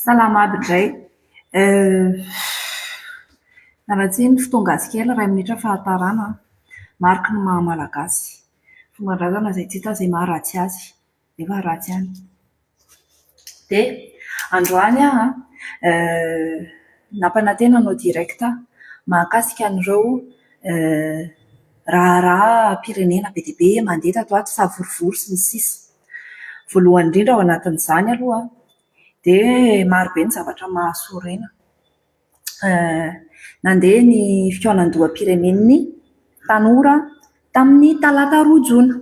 Salama aby indray. Miala tsiny ny fotoan-gasy kely, iray minitra fahatarana an. Mariky ny maha malagasy. Fomban-drazana izay tsy hita izay maharatsy azy, nefa ratsy ihany. Dia androany aho an, nampanantena hanao direct mahakasika an'ireo raharaham-pirenena be dia be mandeha tato ho ato, savorovoro sy ny sisa. Voalohany indrindra ao anatin'izany aloha an, dia maro be ny zavatra mahasorena. Nandeha ny fikaonandoham-pirenen'ny tanora tamin'ny talata 2 jona.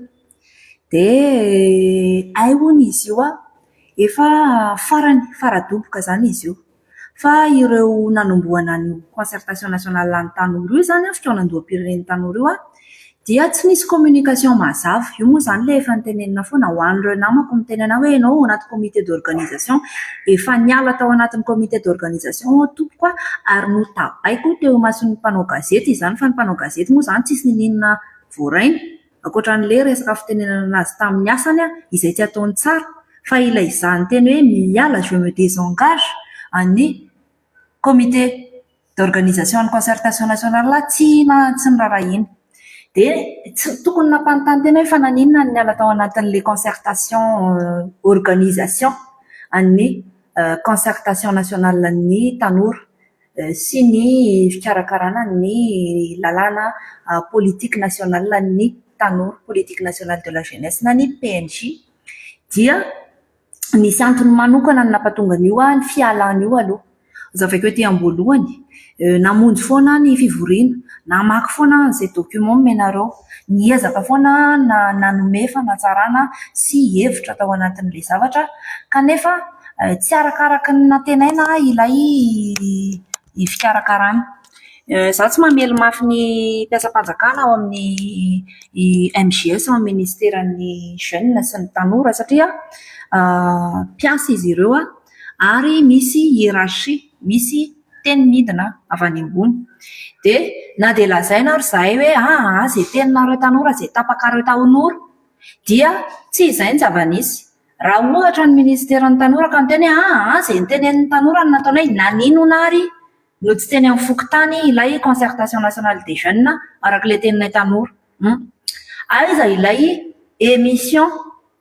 Dia hay hono izy io an, efa farany, fara-doboka izany izy io. Fa ireo nanombohana an'io concertation nationale an'ny tanora io izany an, fikaonandoham-pirenen'ny tanora io an, dia tsy nisy communication mazava. Io moa izany ilay efa notenenina foana ho an'ireo namako miteny an'ahy hoe ianao ao anaty comité d'organisation. Efa niala tao anatin'ny comité d'organisation aho tompoko a, ary notabaiko teo imason'ny mpanao gazety izany fa ny mpanao gazety moa izany tsisy n'inon'inona voarainy ankoatra an'ilay resaka fitenenana an'azy tamin'ny asany izay tsy ataony tsara fa ilay izaho niteny hoe miala je me désengage an'ny comité d'organisation ny concertation nationale tsy tsy noraharahiana. Dia tsy tokony nampanontany tena hoe fa naninona no niala tao anatin'ilay concertation organisation an'ny concertation nationale ny tanora sy ny fikarakarana ny lalàna politique nationale ny tanora, politique nationale de la jeunesse na ny PNJ dia Nisy antony manokana ny nampatonga an'io ny fialana io aloha. Hazavaiko ety am-boalohany, namonjy foana aho ny fivoriana, namaky foana aho an'izay document nomenareo, niezaka foana aho nanome fanatsarana sy hevitra tao anatin'ilay zavatra kanefa tsy arakaraka ny nantenaina ilay fikarakarana. Izaho tsy mamely mafy ny mpiasam-panjakana ao amin'ny MJS ao amin'ny minisiteran'ny Jeunes sy ny tanora satria mpiasa izy ireo ary misy hiérarchie, misy teny midina avy any ambony. Dia na dia lazaina ary izahay hoe aa izay teninareo tanora, izay tapakareo tanora dia tsy izay ny zava-nisy. Raha ohatra ny minisiteran'ny tanora ka miteny hoe aa izay notenenin'ny tanora no nataonay, naninona ary no tsy teny amin'ny fokontany ilay concertation nationale des jeunes araka ilay teninay tanora. Hum. Aiza ilay émission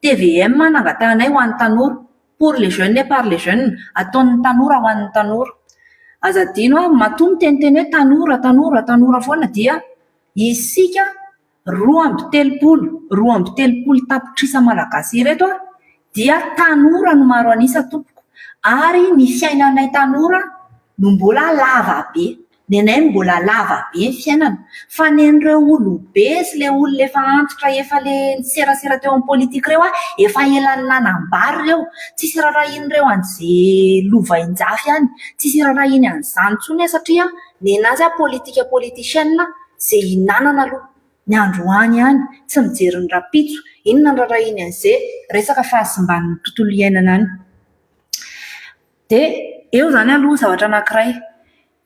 tvm nangatahanay ho an'ny tanora, pour les jeunes et par les jeunes, ataon'ny tanora ho an'ny tanora. Aza adino an, matoa miteniteny hoe tanora, tanora, tanora foana dia isika 32, 32 tapitrisa malagasy ireto an, dia tanora no maro an'isa tompoko, ary ny fiainanay tanora no mbola lava be, ny anay mbola lava be ny fiainana, fa ny an'ireo olobe sy ilay olona efa antitra efa le niserasera teo amin'ny politika ireo an, efa ela nilanam-bary ireo, tsisy rarahian'ireo an'izay lovain-jafy any, tsisy rarahiny an'izany intsony an satria nenazy an politika politicienne, Ze hinanana aloha ny androany ihany, tsy mijery ny rahampitso, inona no rarahiny an'ze resaka fahasimban'ny tontolo iainana any. Dia eo izany aloha zavatra anankiray,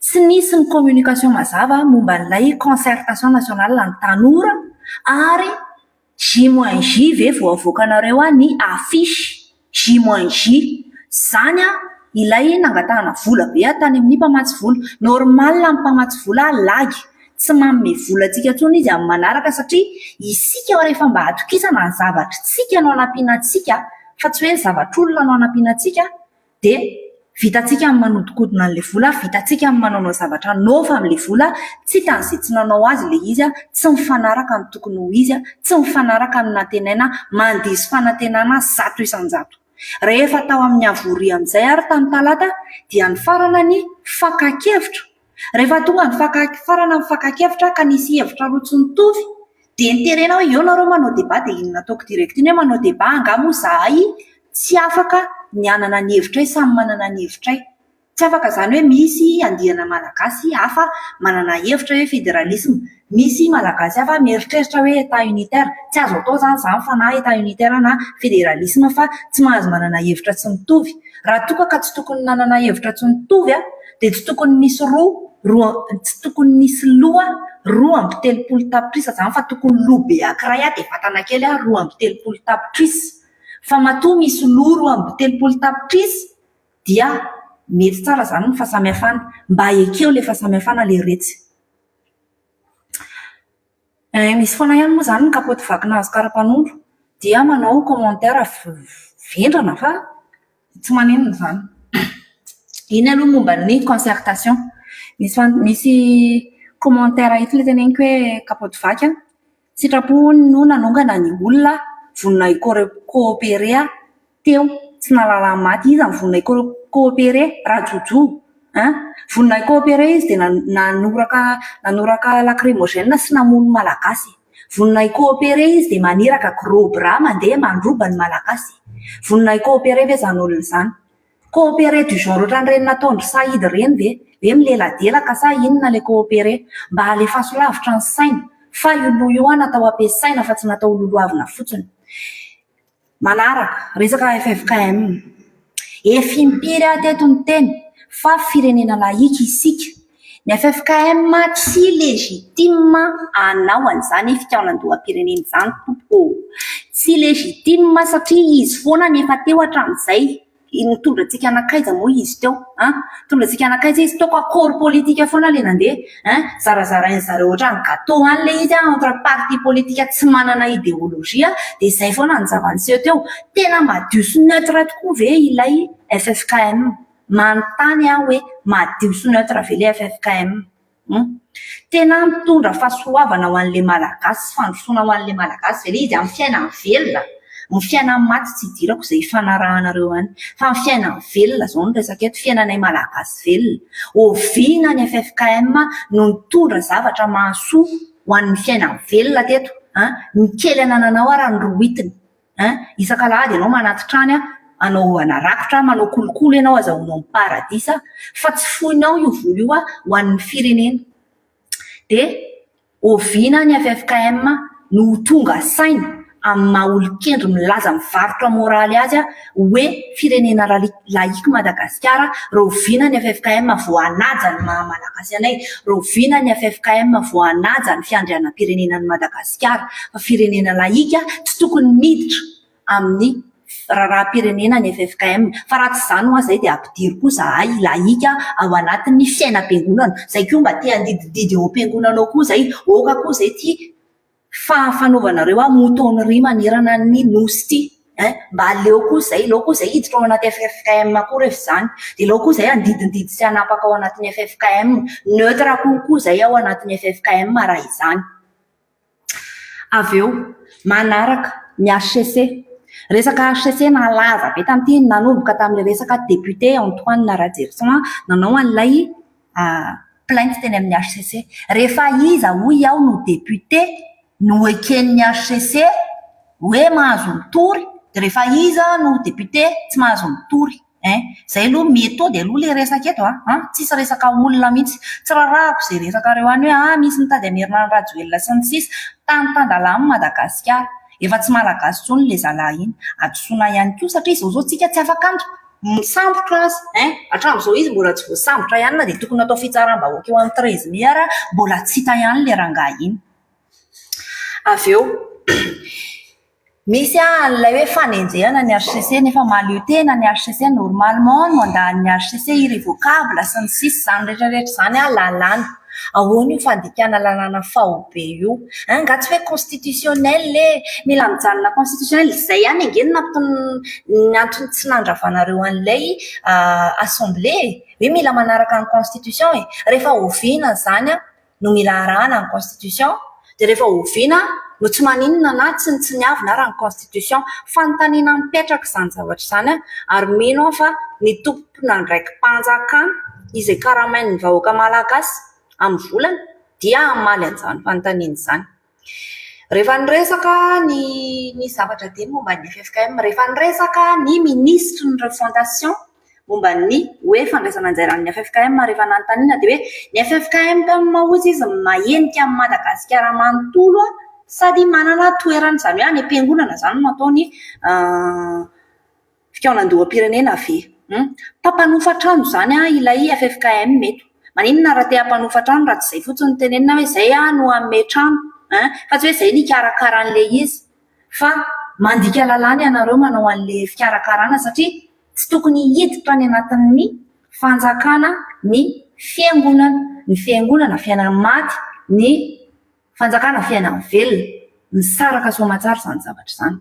tsy nisy ny communication mazava momba an'ilay concertation nationale ny tanora ary J moins J ve vao avoakanareo ny affiche J moins J zany an ilay nangatahana vola be tany amin'ny mpamatsy vola. Normal ny mpamatsy vola lagy, tsy manome vola antsika intsony izy amin'ny manaraka satria isika rehefa mba atokisana ny zavatra tsika no anampiana antsika fa tsy hoe ny zavatr'olona no anampiana antsika dia vitantsika ny manodinkodina an'ilay vola, vitantsika ny manaonao zavatra nôfa amin'ilay vola, tsy hitan'izay tsy nanao azy ilay izy, tsy mifanaraka amin'ny tokony ho izy, tsy mifanaraka amin'ny nantenaina, mandiso fanantenana 100%. Rehefa tao amin'ny Havoria amin'izay ary tamin'ny talata dia nifarana ny fakan-kevitra. Rehefa tonga ny farana ny fakan-kevitra ka nisy hevitra roa tsy nitovy dia niterena hoe eo nareo manao débat dia iny nataoko direct iny hoe manao débat angaha moa izahay tsy afaka ny hanana ny hevitray samy manana ny hevitray. Tsy afaka izany hoe misy andiana malagasy hafa manana hevitra hoe fédéralisme, misy malagasy hafa mieritreritra hoe état unitaire. Tsy azo atao izany izany fa na état unitaire na fédéralisme fa tsy mahazo manana hevitra tsy mitovy. Raha toa ka tsy tokony nanana hevitra tsy mitovy dia tsy tokony nisy roa, roa, tsy tokony nisy loha 32 tapitrisa izany fa tokony loha be ankiray dia vatana kely 32 tapitrisa. Fa matoa misy loha 32 tapitrisa dia Mety tsara izany ny fahasamihafana. Mba ekeo ilay fahasamihafana ilay retsy. Misy foana ihany moa izany ny kapaoty vaky nahazo kara-panondro dia manao commentaire vendrana fa tsy maninona izany. Iny aloha momba ny concertation. Misy misy commentaire eto ilay teneniko hoe kapaoty vaky an, sitrapo no nanongana ny olona vonona hi-coopérer teo, tsy nahalala maty. Iza no vonona hi-coopérer? Rajojo an! Vonona hi-coopérer izy dia nanoraka nanoraka lacrymogène sy namono malagasy. Vonona hi-coopérer izy dia maniraka gros bras mandeha mandroba ny malagasy. Vonona hi-coopérer ve izany olona izany? Coopérer du genre ohatran'ireny nataon-dry Saïd ireny ve? Hoe mileladelaka sa inona ilay coopérer? Mba alefaso lavitra ny saina fa io loha io an natao ampiasaina fa tsy natao hololohavina fotsiny. Manaraka, resaka ffkm. Efa impiry aho teto niteny fa firenena laïque isika. Ny ffkm tsy légitime hanao an'izany fikaonandoham-pirenena izany tompoko ô. Tsy légitime satria izy foana no efa teo hatramin'izay. Nitondra antsika nankaiza moa izy teo an? Nitondra antsika nankaiza izy teo? Accord politique foana ilay nandeha an! Zarazarain'ny zareo ohatran'ny gâteau any ilay izy an, entre parti politique tsy manana idéologie dia izay foana ny zava-niseho teo. Tena madio sy neutre tokoa ve ilay ffkm? Manontany aho hoe madio sy neutre ve ilay ffkm? Hum. Tena mitondra fahasoavana ho an'ilay Malagasy sy fandrosoana ho an'ilay Malagasy ve ilay izy amin'ny fiainany velona? Ny fiainan'ny maty tsy idirako izay ifanarahanareo any. Fa ny fiainan'ny velona izao no resaka eto, fiainanay Malagasy velona. Oviana ny ffkm no nitondra zavatra mahasoa ho an'ny fiainan'ny velona teto? An! Ny kely anananao ara no rohitiny. Hein, isak'alahady ianao manatitra any anaovana rakotra, manao kolikoly ianao azahoanao ny paradisa, fa tsy foinao io vola io ho an'ny firenena. Dia oviana ny ffkm no ho tonga saina amin'ny maha olon-kendry milaza mivarotra moraly azy hoe firenena laïque Madagasikara, rahoviana ny ffkm vao hanaja ny maha malagasy anay, rahoviana ny ffkm vao hanaja ny fiandrianam-pirenena an'i Madagasikara. Fa firenena laïque tsy tokony miditra amin'ny raharaham-pirenena ny ffkm. Fa raha tsy izany hoa izay dia ampidiro koa izahay laïque ao anatin'ny fiainam-piangonana. Izay koa mba te handidididy eo am-piangonana ao koa izay, aoka koa izay ity fanaovanareo ahy moutonnerie manerana ny nosy ity hein! Mba aleo koa izay, aleo koa izay hiditra ao anaty ffkm koa rehefa izany. Dia aleo koa izay handidindidy sy hanapaka ao anatin'ny ffkm. Neutre kokoa izay ao anatin'ny ffkm raha izany. Avy eo, manaraka ny hcc. Resaka hcc nalaza be tamin'ity nanomboka tamin'ilay resaka député Antoine Rajerison nanao an'ilay plainte teny amin'ny hcc. Rehefa iza hoy aho no député no eken'ny hcc hoe mahazo mitory dia rehefa iza no député tsy mahazo mitory hein. Izay aloha méthode aloha ilay resaka eto an, tsisy resaka olona mihitsy. Tsy rarahako izay resakareo any hoe ah misy mitady hamerina an'i Rajoelina sy ny sisa. Tany tan-dalàna Madagasikara. Efa tsy malagasy intsony ilay zalahy iny. Hadisoana ihany koa satria izao izao tsika tsy afaka misambotra azy hein! Hatramin'izao izy mbola tsy voasambotra ihany na dia tokony hatao fitsaram-bahoaka eo amin'ny treize mai ara mbola tsy hita ihany ilay rangahy iny. Avy eo, misy an'ilay hoe fanenjehana ny HCC nefa mahaleo tena ny HCC, normalement ny mandat-n'ny HCC irrévocable sy ny sisa izany rehetra rehetra izany lalàna. Ahoana io fandikana lalàna faobe io? Hein, nga tsy hoe constitutionnel e! Mila mijanona constitutionnel, izay ihany ange no nampitony ny antony tsy nandravanareo an'ilay assemblée e! Hoe mila manaraka ny constitution e! Rehefa oviana izany no mila arahana ny constitution? Dia rehefa oviana no tsy maninona na tsinontsiniavina ara ny constitution? Fanontaniana mipetraka izany zavatra izany ary mino aho fa ny tompon'andraiki-panjakana izay karamain'ny vahoaka malagasy amin'ny volana dia hamaly an'izany fanontaniana izany. Rehefa niresaka ny ny zavatra dia momba ny ffkm, rehefa niresaka ny minisitry ny refondation momba ny hoe fandraisana anjaran'ny ffkm rehefa nanontaniana dia hoe ny ffkm hozy izy mahenika an'i Madagasikara manontolo sady manana toerana, izany hoe any am-piangonana izany no atao ny Fikaonandoham-pirenena ve? Mpampanofa trano izany ilay ffkm eto. Maninona raha te hampanofa trano raha tsy izay fotsiny no tenenina hoe izay no hanome trano an! Fa tsy hoe izay no hikarakara an'ilay izy. Fa mandika lalàna ianareo manao an'ilay fikarakarana satria tsy tokony hiditra any anatin'ny. fanjakana ny fiangonana. Ny fiangonana fiainan'ny maty, ny fanjakana fiainan'ny velona. Misaraka soamatsara izany zavatra izany.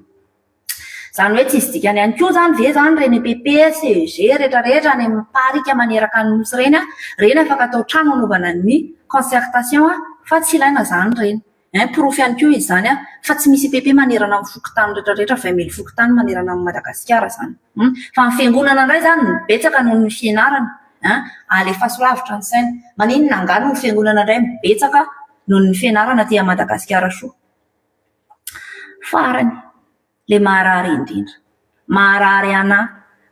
Izany hoe tsisy dikany ihany koa izany ve izany ireny EPP, CEG rehetra rehetra any amin'ny parika maneraka ny nosy ireny an, ireny afaka atao trano hanaovana ny concertation fa tsy ilaina izany ireny. Ein porofo ihany koa izany fa tsy misy EPP manerana ny fokontany rehetra rehetra, 20 mille fokontany manerana an'i Madagasikara izany. Fa ny fiangonana indray izany no betsaka noho ny fianarana an, alefaso lavitra ny saina. Maninona angaha no ny fiangonana indray no betsaka noho ny fianarana aty Madagasikara soa? Farany, ilay maharary indrindra, maharary anà,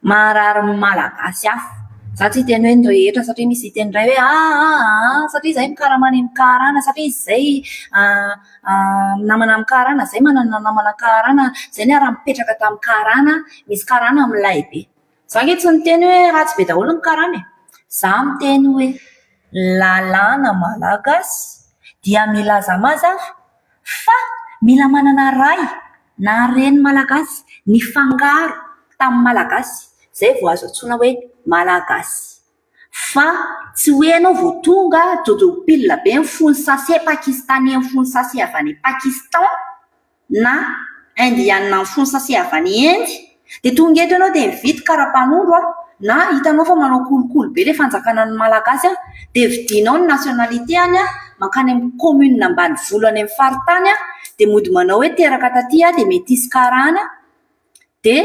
maharary ny Malagasy hafa, izaho tsy hiteny hoe ny rehetra satria misy hiteny indray hoe aa satria izahay mikarama any amin'ny karana, satria izahay namana amin'ny karana, izahay manana namana karana, izahay niara-nipetraka tamin'ny karana, misy karana milay be. Izaho ange tsy niteny hoe ratsy be daholo ny karana e! Izaho miteny hoe lalàna malagasy dia milaza mazava Fa mila manana ray na reny malagasy nifangaro tamin'ny malagasy zay vao azo antsoina hoe malagasy. Fa tsy hoe ianao vao tonga jojo pile be mifono sachet pakistanais mifono sachet avy any Pakistan na indiana mifono sachet avy any Inde dia tonga eto ianao dia mividy karapanondro an, na hitanao fa manao kolikoly be ilay fanjakana ny malagasy an, dia vidianao ny nationalité any an, mankany amin'ny commune ambanivolo any amin'ny faritany an, dia mody manao hoe teraka taty aho dia metisy karana, dia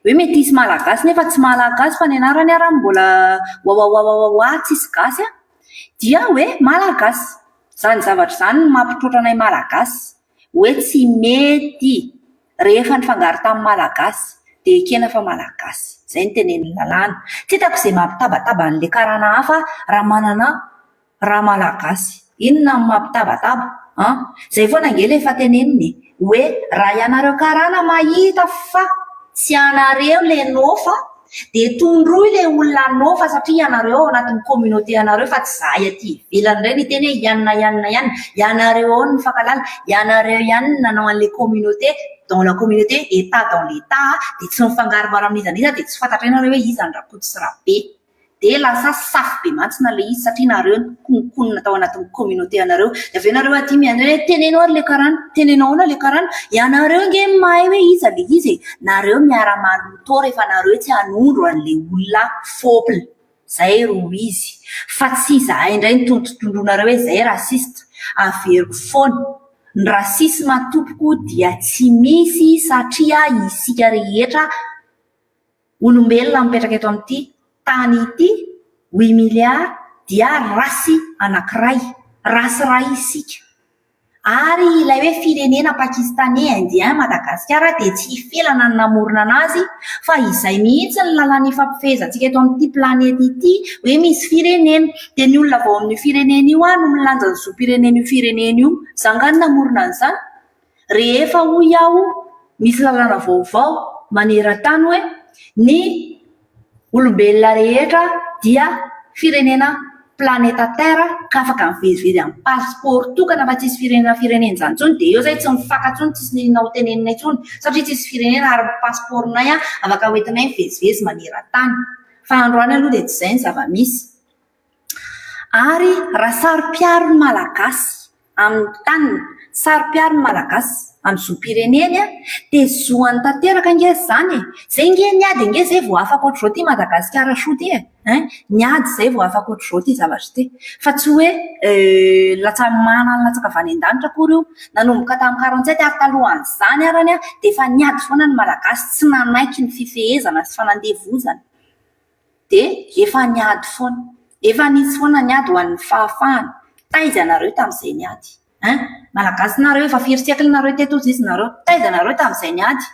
hoe metisy malagasy nefa tsy malagasy fa ny anarany ary mbola wawawawawawa tsisy gasy an, dia hoe malagasy. Izany zavatra izany no mampitroatra anay malagasy hoe tsy mety. Rehefa nifangaro tamin'ny Malagasy dia ekena fa Malagasy. Izay no tenenin'ny lalàna. Tsy hitako izay mampitabataba an'ilay karana hafa raha manana ra Malagasy. Inona no mampitabataba an? Izay foana ange ilay efa tenenina e! Hoe raha ianareo karana mahita fa tsy anareo ilay nôfa Dia tondroy ilay olona nôfa satria ianareo ao anatin'ny communauté anareo fa tsy izahay aty ivelany indray no hiteny hoe ianona ianona ianona. Ianareo ao no mifankahalala, ianareo ihany no nanao an'ilay communauté dans la communauté, Etat dans l'Etat, dia tsy mifangarongaro amin'iza n'iza dia tsy fantatray nareo hoe iza ny Rakoto sy Rabe. Dia lasa safo be mantsina ilay izy satria nareo nikononkonona tao anatin'ny communauté anareo. Dia avy eo nareo aty mihaino hoe teneno ary ilay karana, teneno ahoana ilay karana. Ianareo ange no mahay hoe iza ilay izy e. Nareo miara maloto rehefa nareo tsy hanondro an'ilay olona fôpl. Zay ro izy. Fa tsy izahay indray no tondrotondroinareo hoe zay raciste. Averiko foana. Ny racisme tompoko dia tsy misy satria isika rehetra Olombelona mipetraka eto amin'ity tany ity, huit milliards, dia race anankiray, race iray isika. Ary ilay hoe firenena pakistanais, indien, Madagasikara dia tsy felana ny namorona anazy fa izay mihitsy ny lalàna ifampifehezantsika eto amin'ity planète ity hoe misy firenena. Dia ny olona avy ao amin'io firenena io no milanja ny zom-pirenen'io firenena io. Izaho angaha no namorona an'izany? Rehefa hoy aho misy lalàna vaovao maneran-tany hoe ny olombelona rehetra dia firenena planeta terre ka afaka mivezivezy amin'ny passeport tokana fa tsisy firenena firenena izany intsony dia eo izay tsy mifaka intsony tsisy n'inona ho tenenina intsony satria tsisy firenena ary ny passeport-nay afaka hoentinay mivezivezy maneran-tany fa androany aloha dia tsy izay ny zava-misy. Ary raha saro-piaro ny Malagasy amin'ny taniny, saro-piaro ny Malagasy amin'ny zom-pireneny dia zoany tanteraka ange izany e! Izay ange niady ange izay vao afaka ohatr'izao ity Madagasikara soa ity e! Hein! Niady izay vao afaka ohatr'izao ity zavatra ity. Fa tsy hoe latsa-manana nilatsaka avy any an-danitra akory io. Nanomboka tamin'ny 47 ary talohan'izany arany dia efa niady foana ny Malagasy tsy nanaiky ny fifehezana sy fanandevozana. Dia efa niady foana. Efa nisy foana ny ady ho an'ny fahafahana. Taiza ianareo tamin'izay niady? Hein? Malagasy nareo, efa firy siècle nareo teto hozy izy nareo. Taiza nareo tamin'izay niady?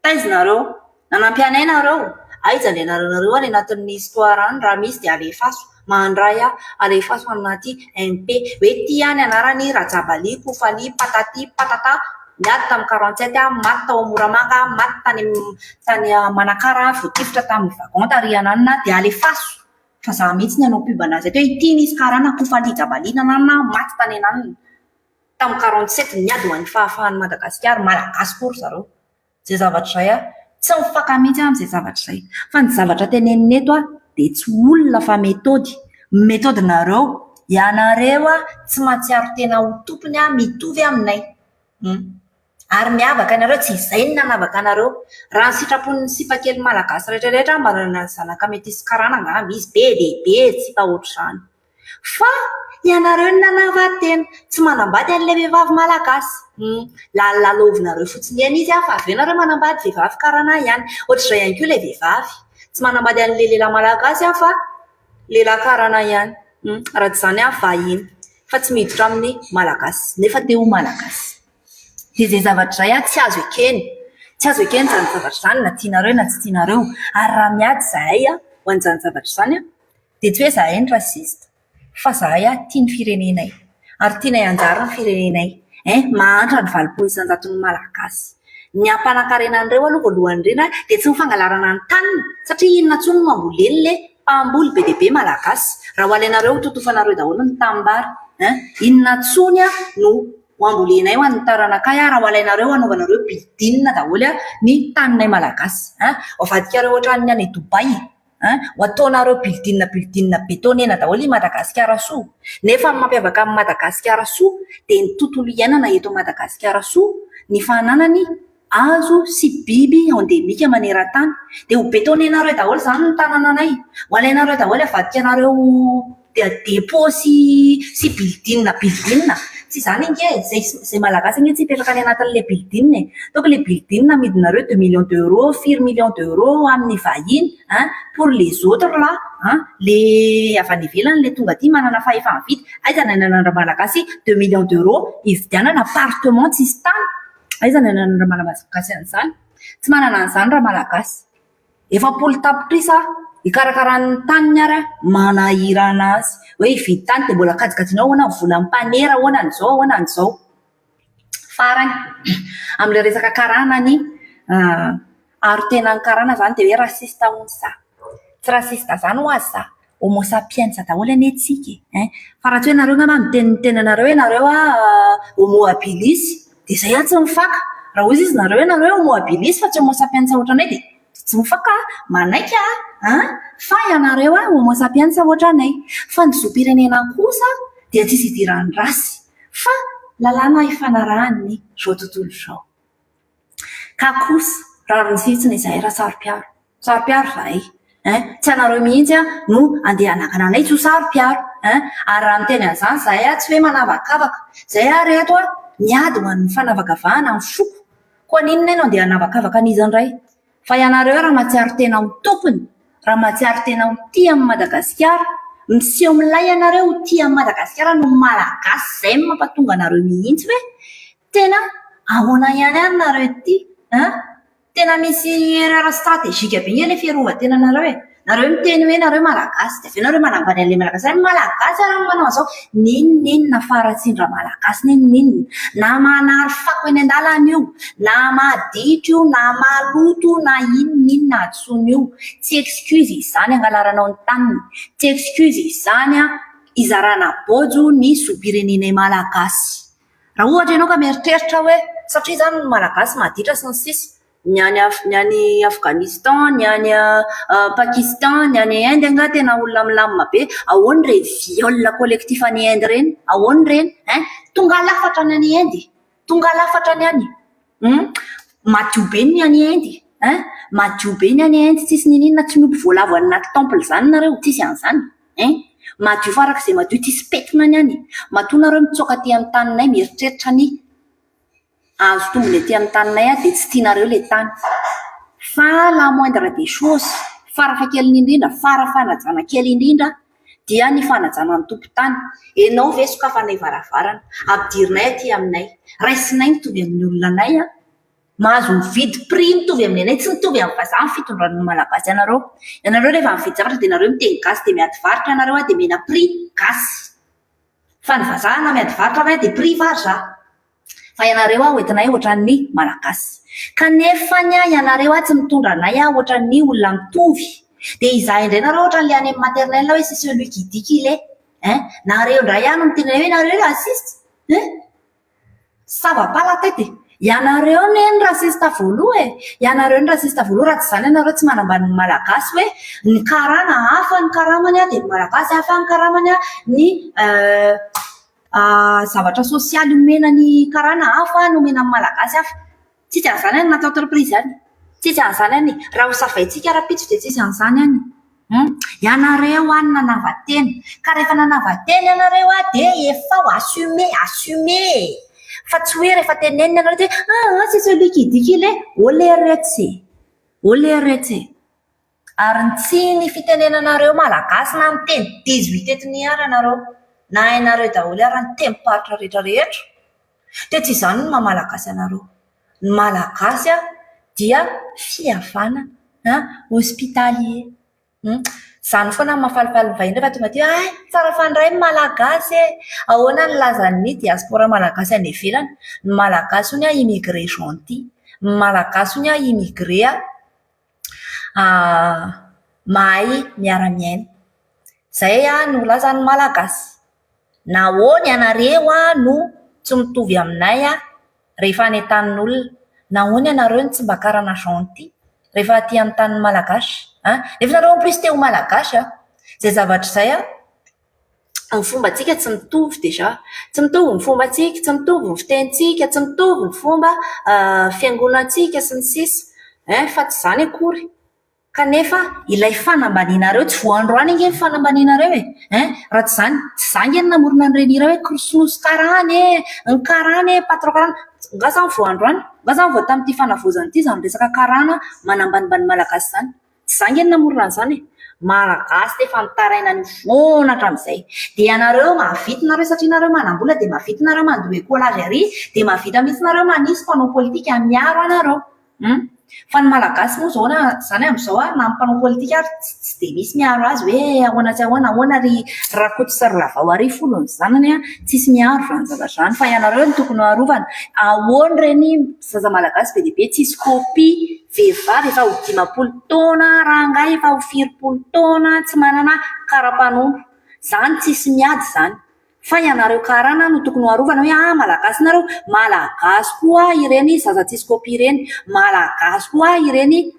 Taiza nareo? Nanampy anay nareo? Aiza ny anaranareo any anatin'ny histoire any? Raha misy dia alefaso. Mandray aho. Alefaso anaty MP. Hoe ity any anarany Rajabali, Kofali, Patati, Patata. Niady tamin'ny 47 aho, maty tao Moramanga, maty tany tany Manakara, voatifitra tamin'ny wagon tary ananona, dia alefaso fa za mihitsy ny hanao pub anazy eto hoe ity nisy karana Kofali Jabali nanana maty tany ananona tamin'ny 47 niady ho an'ny fahafahan'i Madagasikara, Malagasy koa ry zareo. Izay zavatra izay aho, tsy mifaka mihitsy aho amin'izay zavatra izay. Fa ny zavatra tenenina eto aho. dia tsy olona fa méthode. Méthode-nareo, ianareo tsy mahatsiaro tena ho tompony mitovy aminay. Ary miavaka ianareo, tsy izay no nanavaka anareo. Raha ny sitrapon'ny sipa kely malagasy rehetra rehetra mba nanana zanaka metisy karana angamba izy, be dia be sipa ohatr'izany. Fa ianareo no nanava-tena, tsy manambady an'ilay vehivavy malagasy. Lalilalaovinareo fotsiny eny izy fa avy eo nareo manambady vehivavy karana ihany. Ohatr'izay ihany koa ilay vehivavy, tsy manambady an'ilay lehilahy malagasy aho fa lehilahy karana ihany. Raha tsy izany aho vahiny fa tsy miditra amin'ny malagasy nefa te ho malagasy. Dia izay zavatra izay tsy azo ekena. Tsy azo ekena izany zavatra izany na tianareo na tsy tianareo. Ary raha miady izahay ho an'izany zavatra izany dia tsy hoe izahay no raciste fa izahay tia ny firenenay. Ary tianay hanjary ny firenenay. Hein, mahantra ny 80 isan-jaton'ny Malagasy. Ny hampanan-karena an'ireo aloha voalohany indrindra dia tsy ny fangalarana ny taniny satria inona intsony no hamboleny ilay mpamboly be dia be Malagasy. Raha ho alainareo ho totofanareo daholo ny tanimbary. Hein, inona intsony no ho ambolenay ho an'ny taranakay raha ho alainareo hanaovanareo building daholo ny taninay Malagasy. Hein, ho avadikareo ohatran'ny any Dubaï. Hein, ho ataonareo building building betonena daholo i Madagasikara soa. Nefa ny mampiavaka an'i Madagasikara soa dia ny tontolo iainana eto Madagasikara soa, ny fananany hazo sy biby endemika maneran-tany. Dia ho betonenareo daholo izany ny tanànanay. Ho alainareo daholo avadikanareo dépôt sy sy building building. Tsy izany ange e, izay izay Malagasy ange tsy hipetraka any anatin'ilay building e. Ataoko ilay building amidinareo deux millions d'euros, firy millions d'euros amin'ny vahiny hein, pour les autres là hein, le avy any ivelany le tonga aty manana fahefa-mividy. Aiza ny ananan'ny Malagasy deux millions d'euros hividianana appartement tsisy tany? Aiza ny ananan'ny Malagasy an'izany? Tsy manana an'izany raha Malagasy. 40 tapitrisa hikarakaran'ny taniny ary manahirana azy. Hoe hividy tany dia mbola kajikajinao ahoana ny volan'ny mpanera, ahoana an'izao, ahoana an'izao. Farany, amin'ilay resaka karana ny aro tenan'ny karana izany dia hoe raciste hono za. Tsy raciste izany ho azy za. Homo sapiens daholo anie tsika e. Fa raha tsy hoe nareo angamba miteny ny tenanareo hoe nareo homo habilis dia izay aho tsy mifaka. Raha hoy izy nareo hoe nareo homo habilis fa tsy homo sapiens ohatranay dia tsy mifaka manaiky aho fa ianareo homo sapiens ohatranay. Fa ny zom-pirenena kosa dia tsisy idiran'ny rasy fa lalàna ifanarahan'ny izao tontolo izao. Ka kosa rariny sy hitsiny izahay raha saro-piaro. Saro-piaro izahay. Tsy anareo mihitsy no andeha hanakana anay tsy ho saro-piaro. Ary raha miteny an'izany izahay tsy hoe manavakavaka. Izahay ary eto miady ho an'ny fanavakavahana ny foko. Koa n'inona no andeha hanavakavaka an'iza indray? Fa ianareo raha mahatsiaro tena ho tompony, raha mahatsiaro tena ho tia an'i Madagasikara, miseho milay ianareo ho tia an'i Madagasikara no Malagasy izay no mampatonga anareo mihitsy hoe tena ahoana ihany ary nareo ity an? Tena misy erreur stratégique be nge ilay fiarovan-tenanareo e! Nareo miteny hoe nareo Malagasy dia avy eo nareo manambany an'ilay Malagasy hoe Malagasy ary no manao an'izao. N'inon'inona faharatsian-dRamalagasy n'inon'inona. Na manary fako eny an-dalana io, na maditra io, na maloto io, na inon'inona hadisoana io. Tsy excuse izany angalaranao ny taniny. Tsy excuse izany hizarana bôjo ny zom-pirenenay Malagasy. Raha ohatra ianao ka mieritreritra hoe satria izany ny Malagasy maditra sy ny sisa, ny any ny any Afghanistan, ny any Pakistan, ny any Inde angaha tena olona milamina be. Ahoana ireny viol collectif any Inde ireny? Ahoana ireny? Hein? Tonga lafatra ny any Inde. Tonga lafatra ny any. Madio be ny any Inde. Hein? Madio be ny any Inde, tsisy n'inon'inona, tsy miompy voalavo any anaty temple izany nareo, tsisy an'izany. Hein? Madio farak'izay madio, tsisy pentina ny any. Matoa nareo mitsoaka aty amin'ny taninay mieritreritra ny hahazo tombony aty amin'ny taninay dia tsy tianareo ilay tany. Fa la moindre des choses, farafahakeliny indrindra, farafanajana kely indrindra dia ny fanajana ny tompon-tany. Ianao ve sokafanay varavarana, ampidirinay aty aminay, raisinay mitovy amin'ny olona anay an! Mahazo mividy prix mitovy amin'ny anay, tsy mitovy amin'ny vazaha ny fitondran'ny Malagasy anareo. Ianareo rehefa mividy zavatra dia nareo miteny gasy dia miady varotra ianareo dia mena prix gasy. Fa ny vazaha na miady varotra ary dia prix vazaha. Fa ianareo hoentinay ohatran'ny Malagasy. Kanefa ianareo tsy mitondra anay ohatran'ny olona mitovy. Dia izahay indray nareo ohatran'ilay any amin'ny maternelle hoe c'est celui qui dit qu'il est. Hein? Nareo indray no miteny hoe nareo raciste. Hein? Ça va pas la tête e! Ianareo anie ny raciste voaloha e! Ianareo ny raciste voaloha raha tsy izany ianareo tsy manambany ny Malagasy hoe ny karana hafa ny karamany dia ny Malagasy hafa ny karamany, ny zavatra sosialy omena ny karana hafa ny omena ny Malagasy hafa. Tsisy an'izany any anaty entreprise any. Tsisy an'izany any. Raha ho savaintsika rahampitso dia tsisy an'izany any. Ianareo any nanava-tena. Ka rehefa nanava-tena ianareo dia efa ho assumer, assumer e! Fa tsy hoe rehefa tenenina ianareo dia hoe ah c'est celui qui dit qu'il est. Ô leretsy e! Ô leretsy e! Ary ny tsy ny fitenenanareo malagasy na miteny 18 ethnie ary ianareo, na hainareo daholo ary ny tenim-paritra rehetra rehetra, dia tsy izany no maha malagasy anareo. Ny malagasy dia fihavanana, hospitalier. Izany foana no mahafalifaly ny vahiny rehefa tonga aty hoe hay tsara fandray ny malagasy e! Ahoana ny lazan'ny diaspora malagasy any ivelany? Ny malagasy hono immigré gentil, ny malagasy hono immigré mahay miara-miaina. Izay no lazan'ny malagasy. Nahoana ianareo no tsy mitovy aminay rehefa any an-tanin'olona? Nahoana ianareo no tsy mba karana gentil rehefa aty amin'ny tanin'ny malagasy? Nefa ianareo en plus te ho malagasy an! Izay zavatra izay an! Ny fombantsika tsy mitovy déjà. Tsy mitovy ny fombantsika, tsy mitovy ny fitenintsika, tsy mitovy ny fomba fiangonantsika sy ny sisa. Hein, fa tsy izany akory. Kanefa ilay fanambanianareo, tsy vao androany ange ny fanambanianareo e! Hein, raha tsy izany, tsy izaho ange no namorona an'ireny hira hoe kinosy karana e, ny karana e, patron karana. Nga izany vao androany? Nga izany vao tamin'ity fanavaozana ity izany resaka karana manambanimbany malagasy izany? Tsy za nge no namorona an'izany e! Malagasy efa mitaraina an'io foana hatramin'izay. Dia ianareo mahavita nareo satria nareo manam-bola dia mahavita nareo mandoa écolage ary dia mahavita mihitsy nareo manisy mpanao politika miaro anareo. Hum. Fa ny Malagasy moa izao na izany amin'izao ary na ny mpanao politika ary tsy dia misy miaro azy hoe ahoana tsy ahoana, ahoana ry Rakoto sy ry Ravao ary folo ny zanany an, tsisy miaro izany zavatra izany fa ianareo no tokony ho arovana. Ahoana ireny zaza Malagasy be dia be tsisy copie Vehivavy efa ho 50 taona, rangahy efa ho firipolo taona tsy manana kara-panondro. Zany tsisy miady zany. Fa ianareo karana no tokony ho arovana hoe ah malagasy nareo, malagasy koa ireny zaza tsisy copie ireny, malagasy koa ireny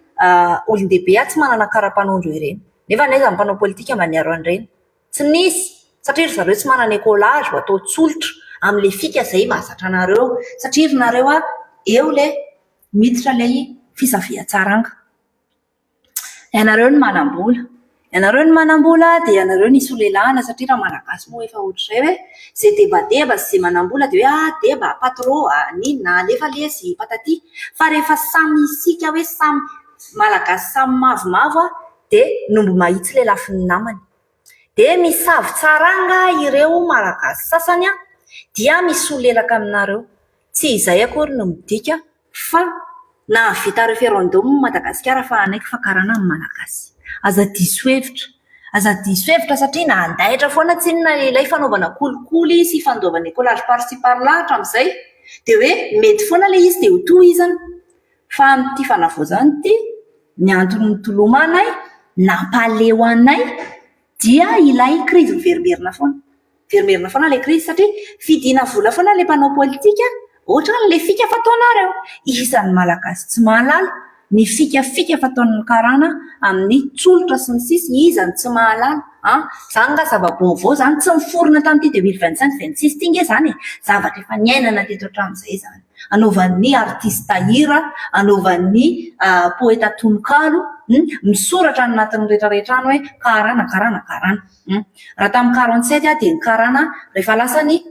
olon-dehibe tsy manana kara-panondro ireny. Nefa n'aiza ny mpanao politika mba niaro an'ireny? Tsy nisy! Satria ry zareo tsy manana écolage ho atao tsolotra amin'ilay fika izay mahazatra anareo. Satria ry nareo eo ilay miditra ilay fisavian-tsaranga. Ianareo no manam-bola. Ianareo no manam-bola dia ianareo no isolelahana satria raha Malagasy moa efa ohatr'izay hoe izay debadeba sy izay manam-bola dia hoe ah deba, patro, n'inona, alefa lesy, patati. Fa rehefa samy isika hoe samy Malagasy samy mavomavo dia ny omby mahitsy lelafin'ny namany. Dia misavitsaranga ireo Malagasy sasany dia misolelaka aminareo. Tsy izay akory no midika fa nahavita référendum Madagasikara fa hanaiky fa karana ny Malagasy. Aza diso hevitra. Aza diso hevitra satria nandaitra foana tsinona ilay fanaovana kolikoly sy fandoavana écolage par ci par là hatramin'izay. Dia hoe mety foana ilay izy dia ho tohizana. Fa amin'ity fanavaozana ity, ny antony nitolomanay, nampaleo anay dia ilay krizy miverimberina foana. Miverimberina foana ilay krizy satria fidiana vola foana ilay mpanao politika, ohatran'ilay fika fataonareo. Iza ny Malagasy tsy mahalala ny fikafika fataon'ny karana amin'ny tsolotra sy ny sisa, iza no tsy mahalala an! Izany nga zava-baovao izany, tsy niforona tamin'ity 2025 26 ity nge izany e! Zavatra efa niainana teto hatramin'izay izany. Anaovan'ny artista hira, anaovan'ny poeta tononkalo, misoratra any anatin'ny rehetra rehetra any hoe karana, karana, karana. Raha tamin'ny 47 aho dia ny karana rehefa lasa ny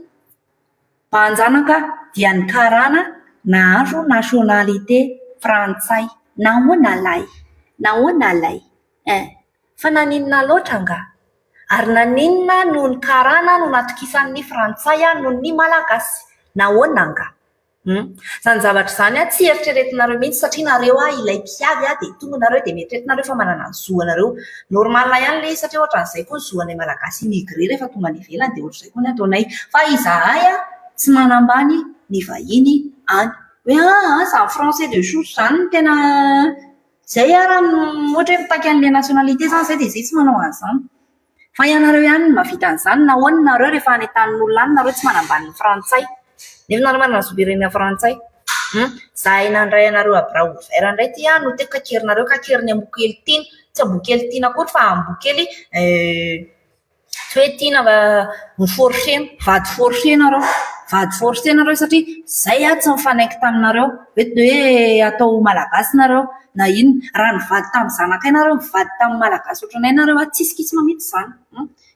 mpanjanaka dia ny karana nahazo nationalité frantsay. Nahoana lahy? Nahoana lahy? Hein! Fa naninona loatra angaha? Ary naninona no ny karana no natokisan'ny frantsay noho ny malagasy? Nahoana angaha? Hum. Izany zavatra izany an, tsy eritreretinareo mihitsy satria nareo an, ilay mpiavy an, dia tonga nareo dia mieritreritra fa manana ny zo anareo. Normal ihany ilay izy satria ohatran'izay koa ny zo anay malagasy immigré rehefa tonga any ivelany dia ohatr'izay koa ny ataonay. Fa izahay an, tsy manambany ny vahiny any. Hoe aa izany français de souche izany no tena izay ary no ohatra hoe mitaky an'ilay nationalité izany izay dia izay tsy manao an'izany. Fa ianareo ihany no mahavita an'izany, nahoana nareo rehefa any an-tanin'olona any nareo tsy manambany ny frantsay? Nefa nareo manana zom-pirenena frantsay. Zahay nandray anareo à bras ouvert indray ity no te kakerinareo, kakeriny amboa kely tiana. Tsy amboa kely tiana akory fa amboa kely tsy hoe tiana fa mi-forcer-na, vady forcer nareo. Vady forcer nareo satria izay aho tsy nifanaiky taminareo hoe hoe atao malagasy nareo na inona. Raha nivady tamin'ny zanakay nareo, nivady tamin'ny malagasy ohatranay nareo tsisy kitsima mihitsy izany.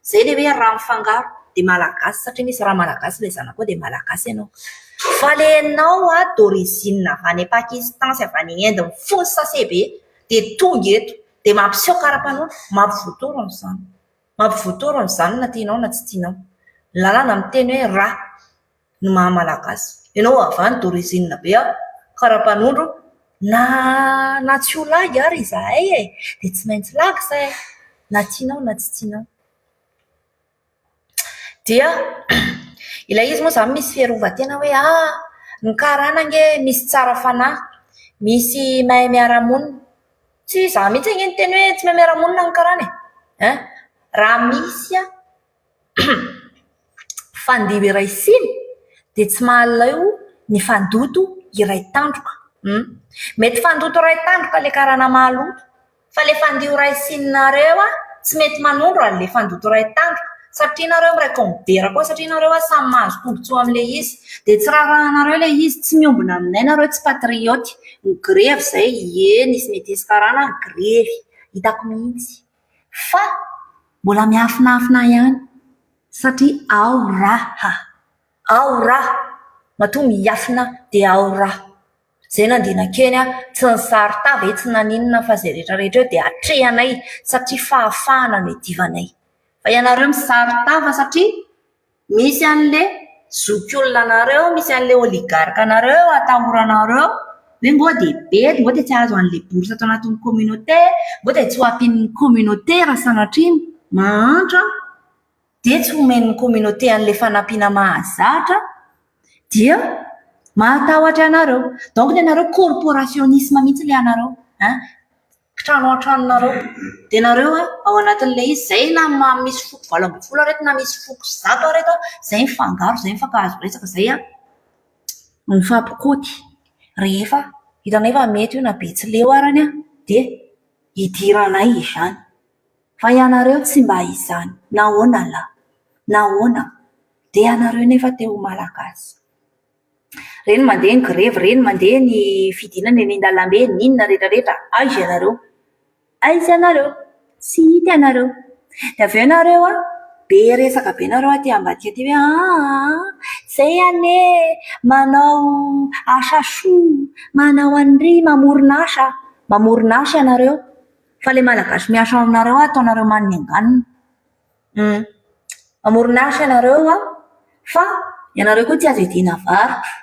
Izay ilay hoe rà mifangaro dia malagasy satria misy rà malagasy ilay zanakao dia malagasy ianao. Fa ilay ianao d'origine avy any Pakistan sy avy any Inde mifono sachet be dia tonga eto dia mampiseho kara-panondro, mampivoa-torona izany. Mampivoa-torona izany na tianao na tsy tianao. Ny lalàna miteny hoe rà no maha malagasy. Ianao avy any d'origine be kara-panondro na na tsy ho lagy ary izahay e! Dia tsy maintsy lagy izahay na tianao na tsy tianao. Dia ilay izy moa izany misy fiarovan-tena hoe ah! Ny karana ange misy tsara fanahy, misy mahay miara-monina. Tsy izaho mihitsy ange niteny hoe tsy mahay miara-monina ny karana e! Hein! Raha misy fandio iray siny dia tsy mahaleo ny fandoto iray tandroka. Mety fandoto iray tandroka ilay karana maloto fa ilay fandio iray sininareo tsy mety manondro an'ilay fandoto iray tandroka satria nareo miray kaomidera koa, satria nareo samy mahazo tombontsoa amin'ilay izy. Dia tsy raharahanareo ilay izy, tsy miombona aminay nareo, tsy patriote. Migrevy izay, ie nisy metisy karana nigrevy, hitako mihitsy. Fa mbola miafinafina ihany satria ao raha, ao raha, matoa miafina dia ao raha. Izay nandeha nankeny aho, tsy nisaro-tava e, tsy naninona fa izay rehetra rehetra eo dia atrehanay satria fahafahana no iadivanay. Fa ianareo misaro-tava satria misy an'ilay zokiolona anareo, misy an'ilay oligarque anareo atahoranareo hoe ngo dia bedy, ngo dia tsy hahazo an'ilay bourse ato anatin'ny communauté, ngo dia tsy ho ampian'ny communauté raha sanatria mahantra dia tsy omen'ny communauté an'ilay fanampiana mahazatra dia mahatahotra anareo. Donc ny anareo corporationnisme mihitsy ilay anareo an! Kitrano an-tranonareo. Dia nareo ao anatin'ilay izy, izay na misy foko 18 ary eto na misy foko 100 ary eto, izay mifangaro, izay mifankahazo resaka, izay mifampikoty. Rehefa hitanay fa mety io na betsileo arany dia idiranay izany. Fa ianareo tsy mba izany. Nahoana lahy? Nahoana? Dia ianareo nefa te ho Malagasy. Ireny mandeha ny grevy, ireny mandeha ny fidinana eny an-dalambe, n'inona rehetra rehetra, aiza ianareo? Aiza ianareo? Tsy hita ianareo. Dia avy eo ianareo an, be resaka be ianareo aty ambadika aty hoe aa, izay anie manao asa soa, manao an'irỳ, mamorona asa. Mamorona asa ianareo. Fa ilay Malagasy miasa ao aminareo ataonareo manenganina. Mamorona asa ianareo an, fa ianareo koa tsy azo iadiana varotra.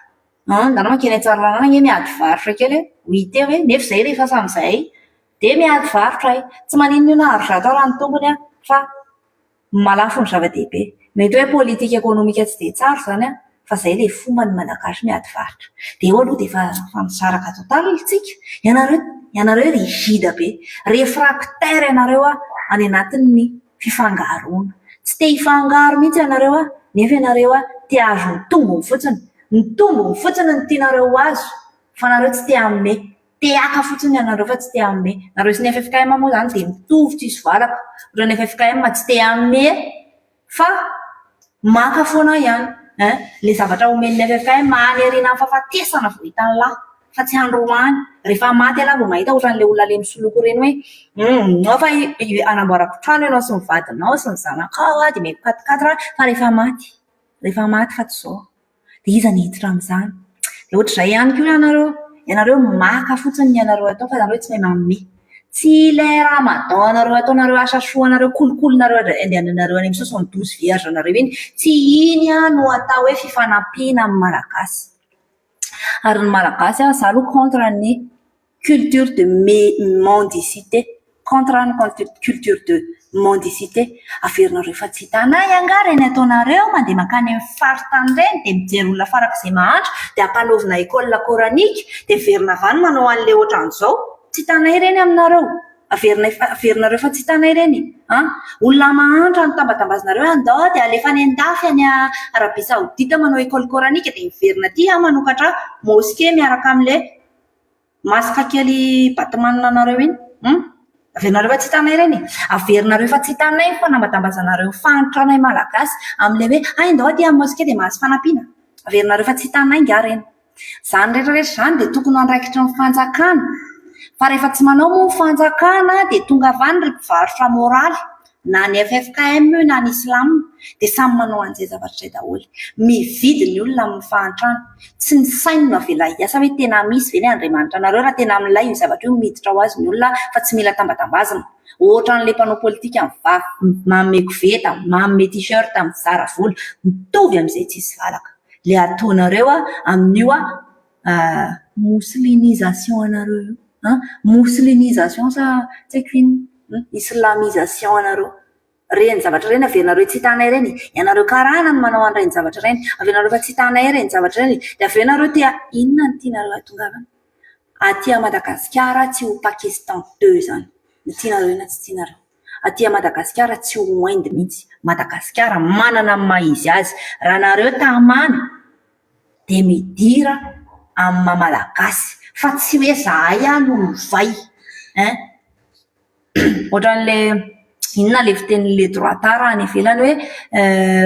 Nareo mankeny Antsiralalana anie miady varotra kely e, ho hita eo e, nefa izay rehefa samy izahay dia miady varotra e. Tsy maninona io na arizato ara ny tompony an, fa Mahalafo ny zava-dehibe. Mety hoe politique économique tsy dia tsara izany an, fa izay ilay fomban'ny Malagasy miady varotra. Dia eo aloha dia efa efa misaraka total isika. Ianareo ianareo rigide be. Réfractaire ianareo an, any anatin'ny fifangaroana. Tsy te hifangaro mihitsy ianareo an, nefa ianareo an, te hahazo ny tombony fotsiny. Ny tombony fotsiny no tianareo ho azo, fa nareo tsy te hanome. Te haka fotsiny ianareo fa tsy te hanome. Nareo sy ny ffkm moa izany dia mitovy tsisy valaka. Ohatran'ny ffkm tsy te hanome fa maka foana ihany hein. Ilay zavatra omen'ny ffkm any aorianan'ny fahafatesana vao hitan'lah fa tsy androany. Rehefa maty ialahy vao mahita ohatran'ilay olona ilay misoloky ireny hoe hum ao fa hanamboarako trano ianao sy ny vadinao sy ny zanakao dia omeko quatre quatre fa rehefa maty. Rehefa maty fa tsy izao. Dia iza no hiditra amin'izany? Dia ohatr'izay ihany koa ianareo. Ianareo maka fotsiny ny anareo atao fa ianareo tsy mahay manome. Tsy ilay ramadan anareo ataonareo asa soa anareo kolikolinareo andehananareo any amin'ny 72 vierge anareo iny. Tsy iny no atao hoe fifanampiana amin'ny Malagasy. Ary ny Malagasy, izaho aloha contre ny culture de mendicité, contre ny culture de mendicité. Averinareo efa tsy hitanay angaha ireny ataonareo mandeha mankany amin'ny faritany ireny dia mijery olona farak'izay mahantra dia ampanaovina école coranique dia miverina avy any manao an'ilay ohatran'izao. Tsy hitanay ireny aminareo. Averinay averinareo fa tsy hitanay ireny an! Olona mahantra no tambatambazinareo hoe andao dia alefa any an-dafy any Arabie Saoudite manao école coranique dia miverina aty an manokatra mosquée miaraka amin'ilay masque kely Batman anareo iny. Hum! Averinareo fa tsy hitanay ireny e! Averinareo fa tsy hitanay ny fanambatambazanareo fahantranay Malagasy amin'ilay hoe hay andao aty amin'ny mosquée dia mahazo fanampiana. Averinareo fa tsy hitanay angaha ireny. Izany rehetra rehetra izany dia tokony ho andraikitry ny fanjakana. Fa rehefa tsy manao moa ny fanjakana dia tonga avy any ry mpivarotra moraly, na ny ffkm io na ny islam, dia samy manao an'izay zavatra izay daholo. Mividy ny olona amin'ny fahantrana. Tsy ny sainy no avela hiasa hoe tena misy ve ny Andriamanitra anareo raha tena milay io zavatra io miditra ho azy ny olona fa tsy mila tambatambazina. Ohatran'ilay mpanao politika manome koveta, manome t-shirt, mizara vola. Mitovy amin'izay tsisy valaka. Ilay ataonareo amin'io mouslinisation anareo io. Mouslinisation sa tsy haiko inona, islamisation anareo. Ireny zavatra ireny averinareo tsy hitanay ireny e. Ianareo karana no manao an'ireny zavatra ireny. Averinareo fa tsy hitanay ireny zavatra ireny e. Dia avy eo ianareo te inona no tianareo hahatongavana? Aty Madagasikara tsy ho Pakistan deux izany. Na tianareo na tsy tianareo. Aty Madagasikara tsy ho Inde mihitsy. Madagasikara manana ny maha izy azy. Raha nareo tamana dia midira amin'ny maha malagasy fa tsy hoe zahay no lovay hein. Ohatran'ilay inona ilay fitenin'ilay droitard any ivelany hoe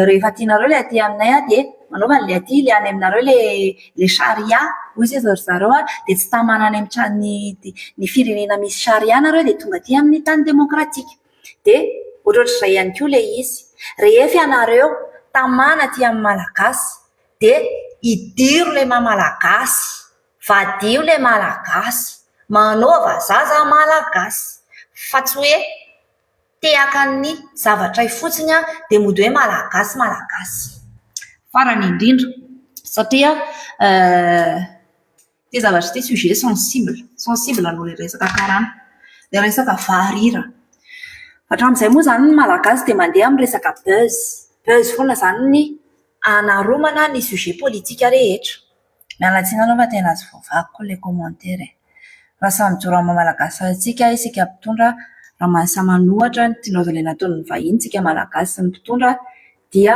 rehefa tianareo ilay aty aminay dia manaova an'ilay aty, ilay any aminareo ilay charia hoy sisa ry zareo an, dia tsy tamana any amin'ny ny firenena misy charia nareo dia tonga aty amin'ny tany demokratika. Dia ohatrohatr'izay ihany koa ilay izy. Rehefa ianareo tamana aty amin'ny malagasy dia idiro ilay maha malagasy, vadio ilay malagasy, manaova zaza malagasy fa tsy hoe tehaka ny zavatray fotsiny dia mody hoe malagasy malagasy. Farany indrindra satria ity zavatra ity sujet sensible, sensible noho ilay resaka karana, ilay resaka varira. Hatramin'izay moa izany ny malagasy dia mandeha amin'ny resaka buzz, buzz foana izany ny anaromana ny sujet politika rehetra. Miala tsiny aloha fa tena tsy voavakiko ilay commentaire e. Raha samy mijoro amin'ny maha malagasy antsika isika mpitondra, raha mahasahy manohatra ny tianao ilay nataon'ny vahiny isika malagasy sy ny mpitondra dia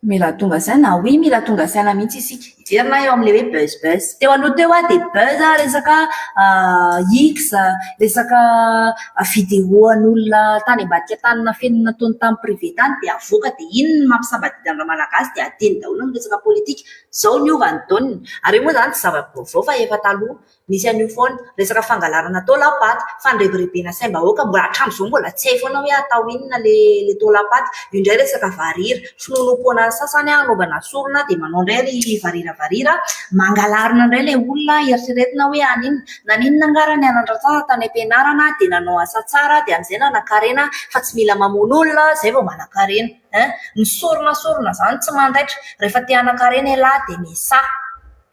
mila tonga saina. Oui, mila tonga saina mihitsy isika. Hiverina eo amin'ilay hoe buzz buzz. Teo aloha teo aho dia buzz resaka X, resaka vidéo an'olona tany ambadika tany nafenina nataony tamin'ny privé tany dia avoaka dia iny no mampisambadidy an'i Ramalagasy dia adino daholo ny resaka politika. Izao niova ny donne. Ary io moa izany tsy zava-baovao fa efa taloha. Nisy an'io foana. Resaka fangalarana taolam-paty, fandrebirebena saim-bahoaka, mbola hatramin'izao mbola tsy hay foana hoe atao inona ilay taolam-paty. Io indray resaka varira. Finoanoam-poana ny sasany hanaovana sorona dia manao indray ry varira varira. Mangalarina indray ilay olona eritreretina hoe haninona. Naninona angaha raha nianatra tsara tany am-pianarana dia nanao asa tsara dia amin'izay nanan-karena fa tsy mila mamono olona izay vao manan-karena. Hein! Ny sorona sorona izany tsy mandaitra. Rehefa te hanan-karena ialahy dia misaha.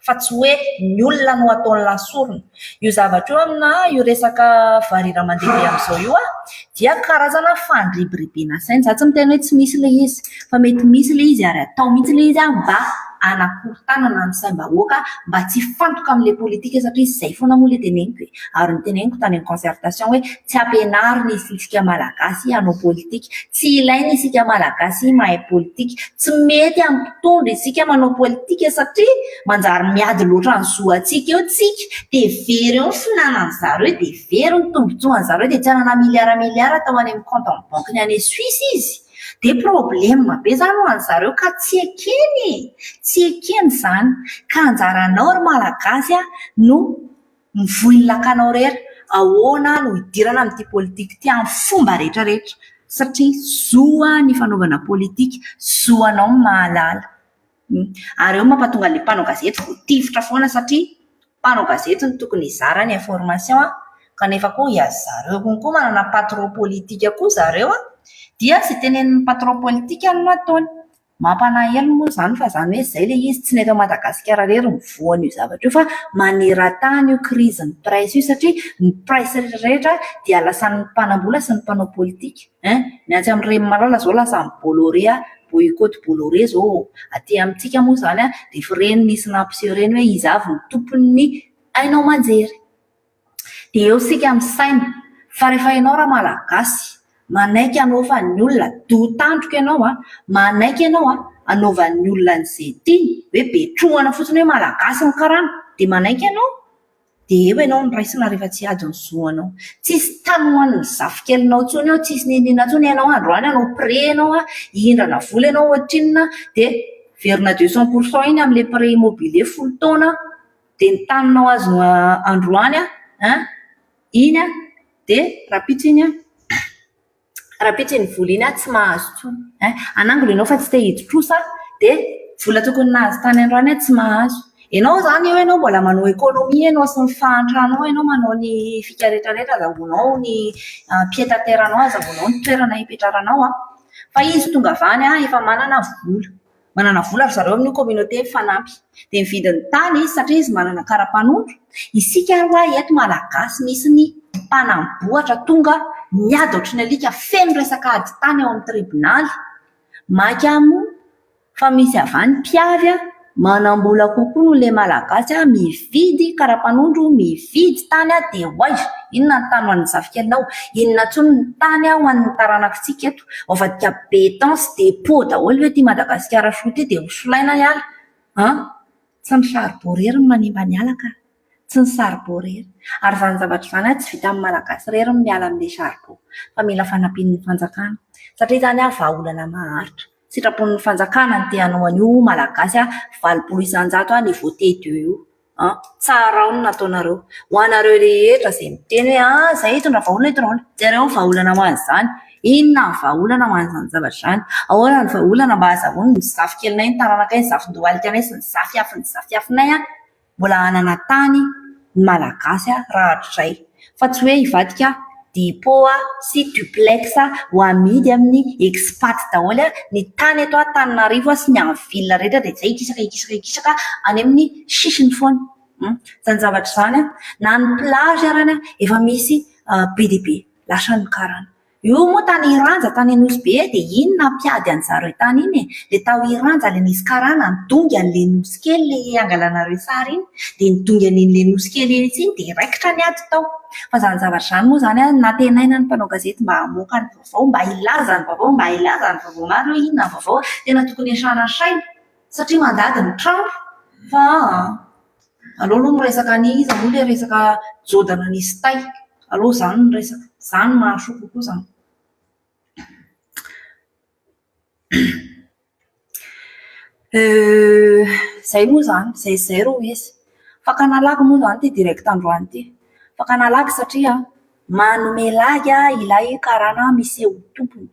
Fa tsy hoe ny olona no ataon'lah sorona. Io zavatra io aminà, io resaka varira mandeha be amin'izao io an, dia karazana fandribiribena saina. Izaho tsy miteny hoe tsy misy ilay izy, fa mety misy ilay izy ary atao mihitsy ilay izy an, mba hanakorontanana ny saim-bahoaka mba tsy hifantoka amin'ilay politika satria izay foana moa ilay teneniko e. Ary noteneniko tany amin'ny concertation hoe tsy ampianarina isika Malagasy hanao politika. Tsy ilaina isika Malagasy mahay politika. Tsy mety amin'ny mpitondra isika manao politika satria manjary miady loatra ny zo antsika eo tsika dia very eo ny finanan'ny zareo dia very ny tombotsoan'ny zareo dia tsy hanana milliard milliard atao any amin'ny compte en banque-ny any Suisse izy. Dia problème be izany ho an'ny zareo ka tsy ekeny e! Tsy ekeny izany. Ka anjaranao ry Malagasy no Mivoy ny lakanao irery, ahoana no hidirana amin'ity politika ity amin'ny fomba rehetra rehetra satria zo ny fanaovana politika, zo anao ny mahalala. Ary eo mampatonga an'ilay mpanao gazety voatifitra foana satria mpanao gazety no tokony hizara ny information kanefa koa i zareo konko manana patron politika koa zareo dia izay tenenin'ny patron politika no ataony. Mampalahelo moa izany fa izany hoe izay ilay izy, tsy ny eto Madagasikara irery no voan'io zavatra io fa maneran-tany io krizin'ny presse io satria ny presse rehetra dia lasan'ny mpanam-bola sy ny mpanao politika hein! Ny atsy amin'ny Renimalala izao lasan'i Bolloré, boycott Bolloré izao, aty amintsika moa izany dia efa ireny nisy nampiseho ireny hoe iza avy no tompon'ny haino aman-jery. Dia eo isika misaina fa rehefa ianao Ramalagasy manaiky hanaovan'ny olona doha tandroka ianao an, manaiky ianao an, hanaovan'ny olona an'izay tiany, hoe betrohana fotsiny hoe Malagasy ny karana dia manaiky ianao? Dia eo ianao no raisina rehefa tsy ady ny zo anao. Tsisy tany ho an'ny zafikelinao intsony eo, tsisy n'inon'inona intsony ianao androany hanao prêt ianao an, hihindrana vola ianao ohatrinona dia miverina 200% iny amin'ilay prêt immobilier folo taona dia ny taninao azo androany an, iny an, dia rahampitso iny an, rahampitso iny vola iny an tsy mahazo intsony an. Hanangona ianao fa tsy te hidi-trosa dia vola tokony nahazo tany androany an tsy mahazo. Ianao izany eo ianao mbola manao économie ianao sy ny fahantranao ianao manao ny fika rehetra rehetra azahoanao ny pied à terre anao, azahoanao ny toerana hipetraranao an, fa izy tonga avy any an efa manana vola. Manana vola ry zareo amin'io communauté mifanampy. Dia mividy ny tany izy satria izy manana kara-panondro. Isika ary hoa eto Malagasy misy ny mpanamboatra tonga miady ohatry ny alika feno resaka ady tany ao amin'ny tribonaly. Maika moa fa misy avy any mpiavy manam-bola kokoa noho ilay Malagasy mividy kara-panondro, mividy tany dia ho aiza? Inona ny tany ho an'ny zafikelinao? Inona intsony ny tany ho an'ny taranakitsika eto? Avadika béton sy dépôt daholo ve ity Madagasikara soa ity dia ho solaina ny ala an! Tsy ny charbon irery no manimba ny ala ka! Tsy ny charbon irery. Ary izany zavatra izany an, tsy vitan'ny Malagasy irery ny miala amin'ilay charbon fa mila fanampian'ny fanjakana. Satria izany an, vahaolana maharitra. Sitrapon'ny fanjakana ny te hanao an'io Malagasy an, 80% an, niveau T2 io. An! Tsara ao ny nataonareo. Ho anareo rehetra izay miteny hoe ah izay hitondra vahaolana hitondra vahaolana. Jereo ny vahaolana ho an'izany. Inona ny vahaolana ho an'izany zavatra izany? Ahoana ny vahaolana mba hahazahoany ny zafikelinay, ny taranakay, ny zafindohalikanay sy ny zafiafin'ny zafiafinay mbola hanana tany ny Malagasy rahatrizay. Fa tsy hoe hivadika dépôt sy duplex ho amidy amin'ny expat daholo ny tany eto Antananarivo sy ny amin'ny ville rehetra dia izay hikisaka hikisaka hikisaka any amin'ny sisiny foana. Izany zavatra izany na ny plage arany efa misy be dia be lasan'ny karana. Io moa tany Iranja, tany Nosy Be dia iny nampiady an'zareo tany iny e. Ilay tao Iranja ilay nisy karana nidongy an'ilay nosy kely ilay angalanareo sary iny. Dia nidongy an'iny ilay nosy kely iny iny dia raikitra ny ady tao. Fa izany zavatra izany moa izany an, nantenaina ny mpanao gazety mba hamoaka ny vaovao, mba hilaza ny vaovao, mba hilaza ny vaovao marina hoe inona ny vaovao tena tokony hiasana saina satria mandady ny trano fa aleo aloha miresaka ny iza moa ilay resaka jodana nisy tay. Aleo izany no resaka. Izany no mahasoa kokoa izany. Izay moa izany, izay izay ro izy. Fakana lagy moa izany ity direct androany ity. Fakana lagy satria manome lagy ilay karana miseho ho tompony.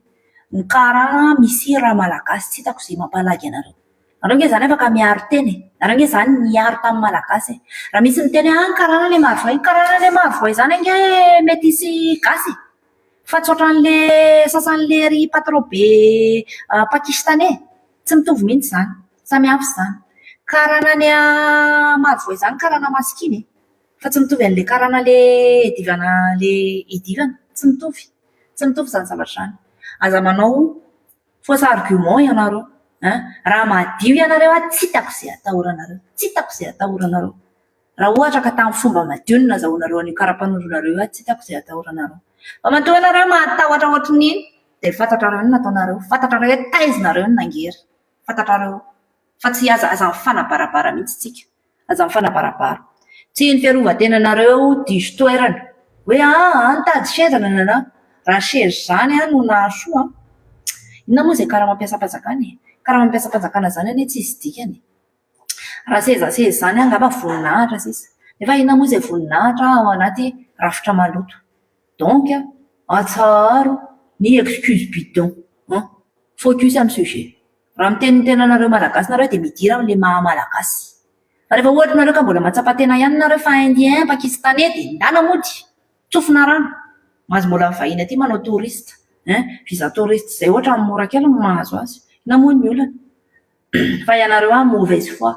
Ny karana misy ramalagasy tsy hitako izay mampalagy anareo. Nareo nge izany afaka miaro tena e! Nareo nge izany niaro tamin'ny malagasy e! Raha misy miteny hoe ah ny karana anie maro voay, ny karana anie maro voay izany ange mety hisy gasy e! Fa tsy ohatran'le sasan'le ry patron be pakistanais e! Tsy mitovy mihitsy izany. Samy hafa izany. Karana any Marovoay izany karana masikina e! Fa tsy mitovy an'ilay karana le edivana le edivana. Tsy mitovy. Tsy mitovy izany zavatra izany. Aza manao faux argument ianareo an! Raha madio ianareo an, tsy hitako izay atahoranareo. Tsy hitako izay atahoranareo. Raha ohatra ka tamin'ny fomba madio no nazahoanareo an'io kara-panondronareo io, tsy hitako izay atahoranareo. Fa matoa ianareo mahatahotra ohatry ny iny, dia fantatrareo ny nataonareo. Fantatrareo hoe taiza nareo no nangery. Fantatrareo. Fa tsy aza aza mifanabarabara mihitsy tsika. Aza mifanabarabara. Tsy ny fiarovan-tenanareo diso toerana. Hoe aa nitady seza nanana. Raha seza izany no nahasoa an. Inona moa izay karama mpiasam-panjakana e? Karama mpiasam-panjakana izany anie tsisy dikany e. Raha sezaseza izany angamba voninahitra sisa. Nefa inona moa izay voninahitra ao anaty rafitra maloto. Donc atsaharo ny excuse bidon an! Focus amin'ny sujet. Raha miteny ny tenanareo malagasy nareo dia midira amin'ilay maha malagasy. Fa rehefa ohatra nareo ka mbola mahatsapa tena ihany nareo fa indien, pakistanais dia ndana mody! Tsofina rano. Mahazo mbola vahiny aty manao touriste hein! Visa touriste izay ohatra mora kely ny mahazo azy. Inona moa ny olana? Fa ianareo an mauvaise foi,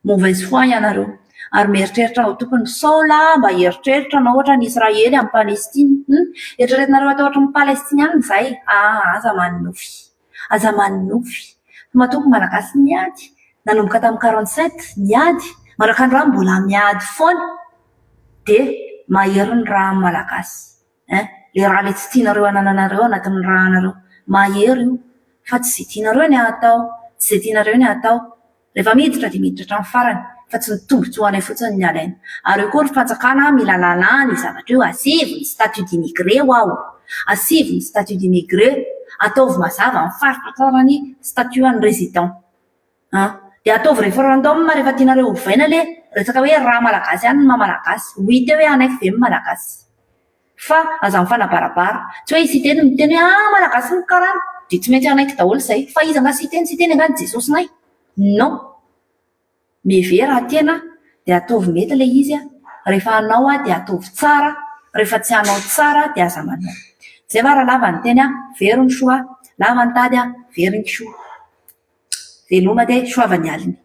mauvaise foi ianareo. Ary mieritreritra ho tompony. Sao lahy mba hieritreritra anao ohatra ny Israely amin'ny Palestine. Hum! Eritreretinareo atao ohatry ny Palestiniana izay? Aa aza manonofy. Aza manonofy. Fa matoa ny Malagasy niady, nanomboka tamin'ny 47, niady, mandrak'androany mbola miady foana. Dia. mahery ny rà malagasy. Hein? Le rà le tsy tianareo anananareo anatin'ny rànareo. Mahery io. Fa tsy izay tianareo ny atao. Tsy izay tianareo ny atao. Rehefa miditra dia miditra hatramin'ny farany. Fa tsy ny tombontsoanay fotsiny ny alaina. Ary eo koa ry fanjakana mila lalàna io zavatra io. Asivo ny statut d'immigré ho aho. Asivo ny statut d'immigré. Ataovy mazava ny faritra tsara ny statut an'ny résident. Hein? Dia ataovy référendum rehefa tianareo hovaina le resaka hoe rà malagasy ihany ny maha malagasy. Ho hita eo hoe hanaiky ve ny malagasy. Fa aza mifanabarabara. Tsy hoe i Siteny miteny hoe ah malagasy ny karana. Dia tsy maintsy hanaiky daholo izay. Fa iza nga Siteny? Siteny nga ny Jesosy-nay? Non. Mihevera raha tena dia ataovy mety ilay izy. Rehefa hanao dia ataovy tsara. Rehefa tsy hanao tsara dia aza manao. Izay va raha lava ny teny, very ny soa. Lava ny tady, very ny kisoa. Veloma dia soava ny alina.